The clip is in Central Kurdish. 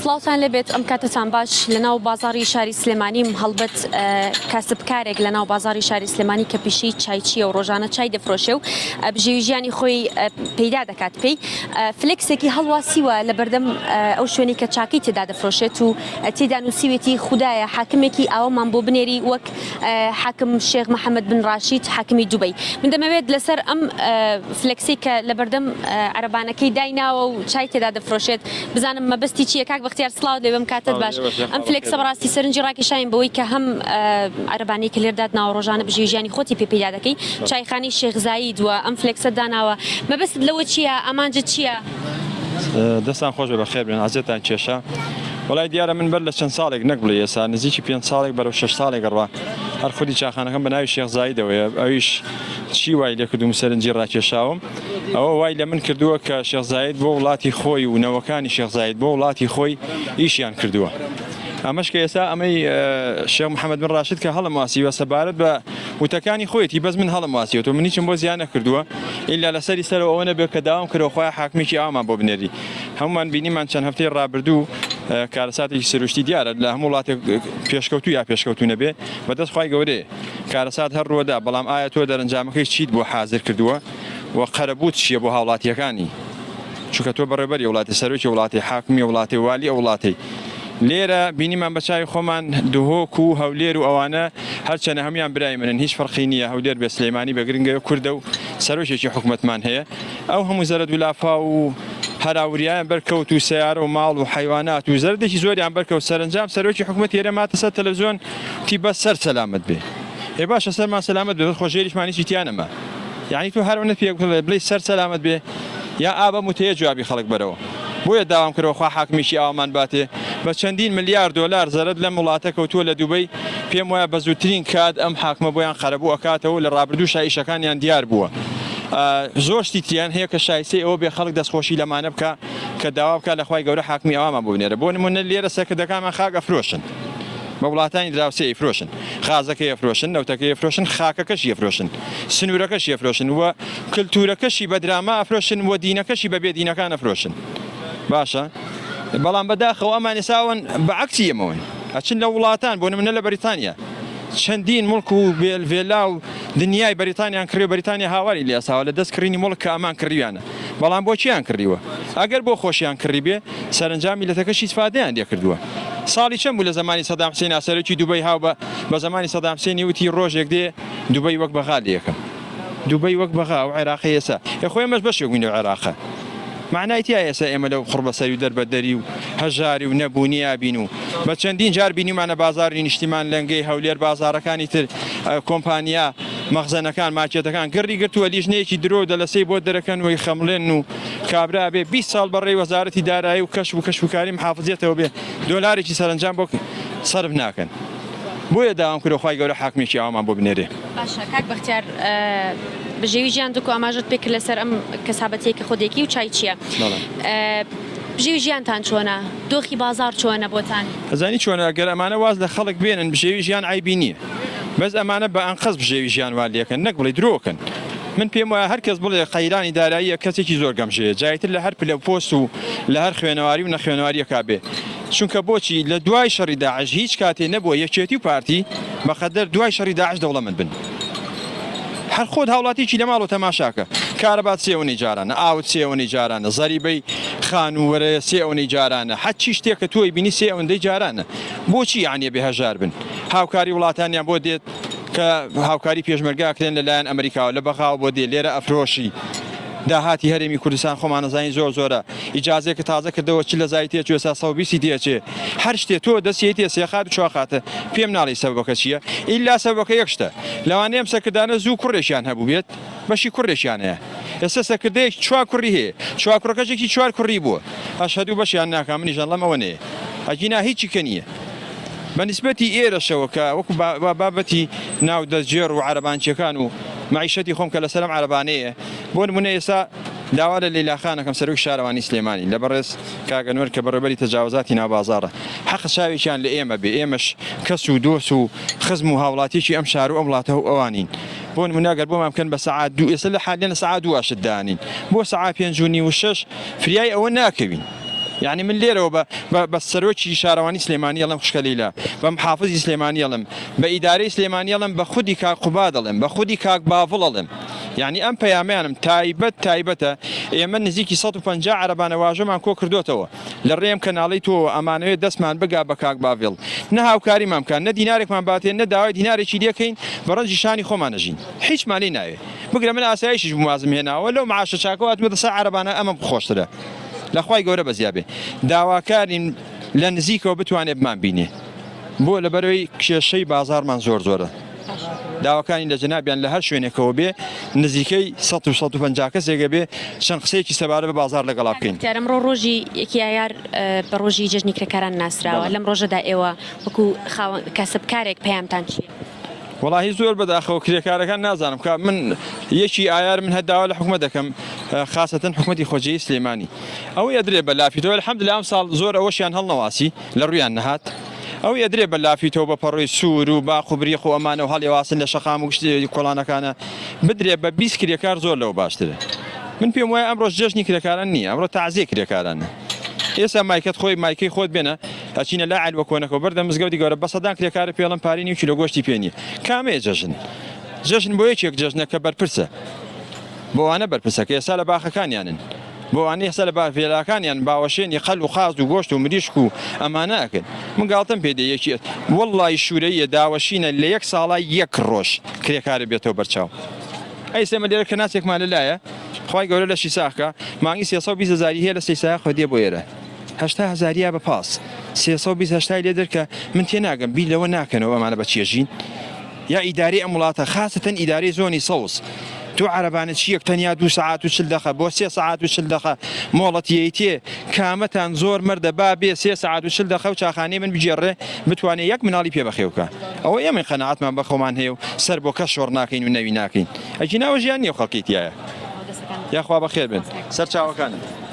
سڵاوتان لێبێت ئەم کاتەتان باش لەناو بازاڕی شاری سلێمانیم هەڵبەت کاسبکارێک لەناو بازاڕی شاری سلێمانی کە پیشەی چایچیە و ڕۆژانە چای دەفرۆشێ و بژێوی ژیانی خۆی پەیدا دەکات پێی فلێکسێکی هەڵواسیوە لە بەردەم ئەو شوێنی کە چاکەی تێدا دەفرۆشێت و تێدا نووسیوێتی خودایە حاکمێکی ئاوامان بۆ بنێری وەک حاکم شێخ محەممەد بن ڕاشید حاکمی دوبەی من دەمەوێت لەسەر ئەم فلێکسی کە لەبەردەم عەرەبانەکەی دایناوە و چای تێدا دەفرۆشێت بزانم مەبەستی چییە کاک بەختیار سڵاوت لێ بم کاتت باش ئەم فلێکسە بەڕاستی سەرنجی ڕاکێشاین بەوەی کە هەم عەرەبانەی کە لێردات ناوە ڕۆژانە بژێوی ژیانی خۆتی پێ پەیدا دەکەی چایخانەی شێخ زاید و ئەم فلێکسە داناوە مەبەستت لەوە چییە ئامانجت چییە؟ دەستان خۆش بێ بەخێر بێن عەزێتان کێشا وەڵای دیارە من بەر لە چەند ساڵێک نەک بڵێ ئێستا نزیکی پێنج ساڵێک بەرەو شەش ساڵێک ئەڕوا هەر خودی چاخانەکەم بە ناوی شێخ زایدەوەیە ئەویش چی وای لێ کردووم سەرنجی ڕاکێشاوم ئەوە وای لە من کردووە کە شێخ زاید بۆ وڵاتی خۆی و نەوەکانی شێخ زاید بۆ وڵاتی خۆی ئیشیان کردووە ئەمەش کە ئێستا ئەمەی شێخ محەممەد بن ڕاشد کە هەڵم واسیوە سەبارەت بە وتەکانی خۆیەتی بەس من هەڵم واسیوە من هیچم بۆ زیان نەکردووە ئیلا لەسەری سەرەوە ئەوە نەبێت کە داوام کردەوە خوایە حاکمێکی ئاوامان بۆ بنێری هەمومان بینیمان چەند هەفتەی ڕابردوو کارەساتێکی سروشتی دیارە لە هەموو وڵاتێک پێشکەوتوو یا پێشکەوتوو نەبێ بەدەست خوای گەورەیە کارەسات هەر ڕووەدا بەڵام ئایا تۆ دەرەنجامەکەی چیت بۆ حازر کردووە و قەرەبووت چییە بۆ هاوڵاتییەکانی چونکە تۆ بەڕێوبەری وڵاتی سەرۆکی وڵاتی حاکمی وڵاتی والی ئەو وڵاتەی لێرە بینیمان بە چاوی خۆمان دهۆک و هەولێر و ئەوانە هەرچەنە هەموان برای منن هیچ فەرقی نییە هەولێر بێ سلەیمانی بە گرنگە کوردە و سەرۆکێکی حکومەتمان هەیە ئەو هەموو زەرەد و لافاو و هەراوریایان بەرکەوت و سەیارە و ماڵ و حەیوانات و زەرەدێکی زۆریان بەرکەوت سەرەنجام سەرۆکی حکومەت ئێرە ماتە سەر تەلەفزیۆن وتی بەس سەر سەلامەت بێ ئێ باشە سەرمان سەلامەت بێ بەس خۆ ژێریشمان هیچی تیا نەما یانی تۆ هەر ئەونە پێ بڵێ بڵێی سەر سەلامەت بێ یا ئا بەم وتەیە جوابی خەڵک بەرەوە بۆیە داوام کردەوە خوا حاکمێکی ئاوامان باتێ بە چەندین ملیار دۆلار زەرەد لەم وڵاتە کەوتووە لە دوبەی پێم وایە بە زووترین کات ئەم حاکمە بۆیان قەرەبوو ئەکاتەوە لە ڕابردووشا ئیشەکانیان دیار بووە زۆر شتی تریان هەیە کە شایستەی ئەوە بێ خەڵک دەستخۆشی لەمانە بکا کە داوا بکا لە خوای گەورە حاکمی ئاوامان بۆ بنێرە بۆ نمونە لێرە سەرکردەکانمان خاک ئەفرۆشن بە وڵاتانی دراوسێ ئەیفرۆشن غازەکەی ئەفرۆشن نەوتەکەی ئەفرۆشن خاکەکەشی ئەفرۆشن سنوورەکەشی ئەفرۆشن و کلتورەکەشی بە دراما ئەفرۆشن و دینەکەشی بە بێدینەکان ئەفرۆشن باشە بەڵام بەداخەوە ئەمان ئێستا ئەوەن بە عەکسی ئێمەوەن ئەچن لە وڵاتان بۆ نمونە لە بەریتانیا چەندین موڵک و ڤێلا و دنیای بەریتانیان کڕی و بەریتانیا هاواری لێ ئەساوە لە دەست کڕینی موڵک کە ئەمان کڕیویانە بەڵام بۆ کێیان کڕیوە ئەگەر بۆ خۆشیان کڕیبێ سەرەنجام میللەتەکەش ئیسفادەیان لێ کردووە ساڵی چەند بوو لە زەمانی سەدام حسێنا سەرۆکی دوبەی هاو بە بە زەمانی سەدام حسێنی وتی ڕۆژێک دێ دوبەی وەک بەغا لێکەم دوبەی وەک بەغا ئەو عێراقەی ئێستا ئێ خۆ ئێمەش بەشێک بووین لەو عێراقە مەعنای تیا ئێستا ئێمە لەو قوڕبەسەری و دەربەدەری و هەژاری و نەبوونیا بین و بە چەندین جار بینیومانە بازاڕی نیشتیمان لەنگەی هەولێر بازاڕەکانی تر کۆمپانیا مەخزەنەکان مارکێتەکان گڕی گرتووە لیژنەیەکی درۆ و دەلەسەی بۆ دەرەکەن و ئەیخەمڵێنن و کابرا بێ 20 ساڵ بەڕێی وەزارەتی دارایی و کەش و کەشوکاری محافزیەتەوە بێ دۆلارێکی سەرەنجام بۆ سەرف ناکەن بۆیە داوام کردوە خوای گەورە حاکمێکی ئاوامان بۆ بنێرێ. باشە کاک بەختیار بژێوی ژیان دکو ئاماژەت پێ کرد لەسەر ئەم کەسابەتیەی کە خۆت دەیکەی و چای چیە بژێوی ژیانتان چۆنە دۆخی بازاڕ چۆنە بۆتان؟ ئەزانی چۆنە گەر ئەمانە واز لە خەڵک بێنن بژێوی ژیان عەیبی نیە بەس ئەمانە بە ئەنقەست بژێوی ژیان وا لێکەن نەک بڵێی درۆکەن من پێم وایە هەر کەس بڵێ قەیرانی داراییە کەسێکی زۆر گەمژەیە جایتر لە هەر پلە و پۆست و لە هەر خوێنەواری و نەخوێنەواریەکا بێ چونکە بۆچی لە دوای شەڕی داعش هیچ کاتێ نەبووە یەکێتی و پارتی بەقەدەر دوای شەڕی داعش دەوڵەمەند بن هەر خۆت هاوڵاتیکی لە ماڵەوە تەماشاکە کارەبات سێ ئەونەی جارانە ئاوت سێ ئەونەی جارانە زەریبەی خانووەرە سێ ئەونەی جارانە هەرچی شتێک کە تۆی بینی سێ ئەوەندەی جارانە بۆچی یعنی بێ هەژار بن هاوکاری وڵاتانیان بۆ دێت کە هاوکاری پێشمەرگە ئەکرێن لەلایەن ئەمریکاوە لە بەغاوە بۆ دێ لێرە ئەفرۆشی داهاتی هەرێمی کوردستان خۆمان ئەزانین زۆر زۆرە ئیجازەیەکە تازە کردەوە چ لە زای تێچوو ئێستا 120 تێچێ هەر شتێ تۆ دەستی تێ سێ قات و چوار قاتە پێم ناڵێی سەبەبەکە چییە ئیلا سەبەبەکە یەک شتە لەوانەیە ئەم سەرکردانە زوو کوڕێکیان هەبووبێت بەشی کوڕێکیان هەیە ئێستا سەرکردەیەک چوار کوڕی هەیە چوار کوڕەکەش یەکی چوار کوڕی بووە ئەشهەدوو بەشیان ناکا منیش ئەڵێم ئەوە نەیە ئەگینا هیچی کە نییە بە نیسبەتی ئێرەشەوە کە وەکو بابەتی ناو دەستگێڕ و عەرەبانچیەکان و مەعیشەتی خۆم کە لەسەر ئەم عەرەبانەیە بۆ نمونە ئێستا داوا لە لەیلا خان ئەکەم سەرۆکی شارەوانی سلێمانی لە بەڕێز کاک ئەنوەر کە بەڕێوبەری تەجاوزاتی ناو بازاڕە حەقە چاوێکیان لە ئێمە بێ ئێمەش کەس و دۆست و خزم و هاوڵاتیەکی ئەم شار و ئەم وڵاتە و ئەوانین بۆ نمونە گەر بۆمان بکەن بە سەعات دوو ئێستا لە حالیان لە سەعات دوو ئاشت دانین بۆ سەعات پێنج و نیو و شەش فریای ئەوە ناکەوین. یانی من لێرەوە بە بە بە سەرۆکی شارەوانی سلێمانی ئەڵێم خوشکە لەیلا، بە محافزی سلێمانی ئەڵێم، بە ئیدارەی سلێمانی ئەڵێم، بە خودی کاک قوباد ئەڵێم، بە خودی کاک باڤڵ ئەڵێم. یانی ئەم پەیامەیانم تایبەت تایبەتە، ئێمە نزیکی 150 عەرەبانە واژۆمان کۆ کردۆتەوە لە ڕێی ئەم کەناڵەی تۆوە ئەمانەوێ دەستمان بگا بە کاک باڤڵ نە هاوکاریمان بکا نە دینارێکمان باتێ نە داوای دینارێکی لێ کەین بە ڕەنجی شانی خۆمان ئەژین هیچمان لێ ناوێ بگرە من ئاسایشیش بووم وازم هێناوە لەو معاشە چاکەوە هاتمەتە سەر عەرەبانە ئەمەم خۆشترە لە خوای گەورە بەزیا بێ داواکارین لە نزیکەوە بتوانێ بمان بینێ بۆ لەبەرەوەی کێشەی بازارمان زۆر زۆرە داواکانی لە جەنابیان لە هەر شوێنێکەوە بێ نزیکەی 100 و 150 کەسێکە بێ چەند قسەیەکی سەبارە بە بازار لەگەڵا بکەین. دیارە ئەمڕۆ ڕۆژی یەکی ئایار بە ڕۆژی جەژنی کرێکاران ناسراوە، لەم ڕۆژەدا ئێوە وەکو خاوەن کاسبکارێک پەیامتان چییە؟ وەڵاهی زۆر بەداخەوە کرێکارەکان نازانم کا من یەکی ئایار من هەر داوا لە حکومەت دەکەم خاسەتەن حکومەتی خۆجێی سلێمانی ئەوەی ئەدرێ بە لافیتەوە الحمدلله ئەم ساڵ زۆر ئەوەشیان هەڵنەواسی لە ڕویان نەهات ئەوەی ئەدرێ بە لافیتەوە بە پەڕۆی سوور و باق و بریق و ئەمانە و هەڵیواسن لە شەقام و گشت کۆڵانەکانە بدرێ بە 20 کرێکار زۆر لەوە باشترە من پێم وایە ئەمڕۆش جەژنی کرێکاران نییە ئەمڕۆ تەعزیە کرێکارانە ئێستا مایکەت خۆی مایکەی خۆت بێنە ئەچینە لای عەلوە کۆنەکەوە بەردەم مزگەوتی گەورە بە سەدان کرێکارە پێڵن پارەی نیو کیلۆ گۆشتی پێ نییە کامەیە جەژن جەژن بۆ یەکێک جەژنە کە بەرپرسە بۆ ئەوانە بەرپرسە کە ئێستا لە باخەکانیانن بۆ ئەوانە ئێستا لە باڤێلاکانیان باوەشێنی قەل و قاز و گۆشت و مریشک و ئەمانە ئەکەن من گاڵتەم پێ دێ یەکی وەڵڵی شوورەیە داوەشینە لە یەک ساڵا یەک ڕۆژ کرێکارە بێتەوە بەرچاو ئەی سێمە لێرە کە ناسێکمان لەلایە خوای گەورە لەشی ساغ کا مانگی 320 هەزاری هەیە لە سەیسایە خۆ دێ بۆ ئێرە 80 هەزاریا بە پاس 320 هەشتای لێ دەرکە من تێناگەم بیر لەوە ناکەنەوە ئەمانە بە چێژین یا ئیدارەی ئەم وڵاتە خاسەتەن ئیدارەی زۆنی سەوز تۆ عەرەبانە چیەک تەنیا دوو سەعات و چل دەقە بۆ سێ سەعات و چل دەقە مۆڵەت یەیتێ کامەتان زۆر مەردە با بێ سێ سەعات و چل دەقە و چاخانەی من بگێڕێ بتوانێ یەک مناڵی پێ بەخێو کا ئەوە ئێمەین قەناعەتمان بە خۆمان هەیە و سەر بۆ کەس شۆڕ ناکەین و نەوی ناکەین ئەگینا ئەوە ژیان نیە و خەڵکی تیایە یاخوا بەخێر بێن سەرچاوەکانم.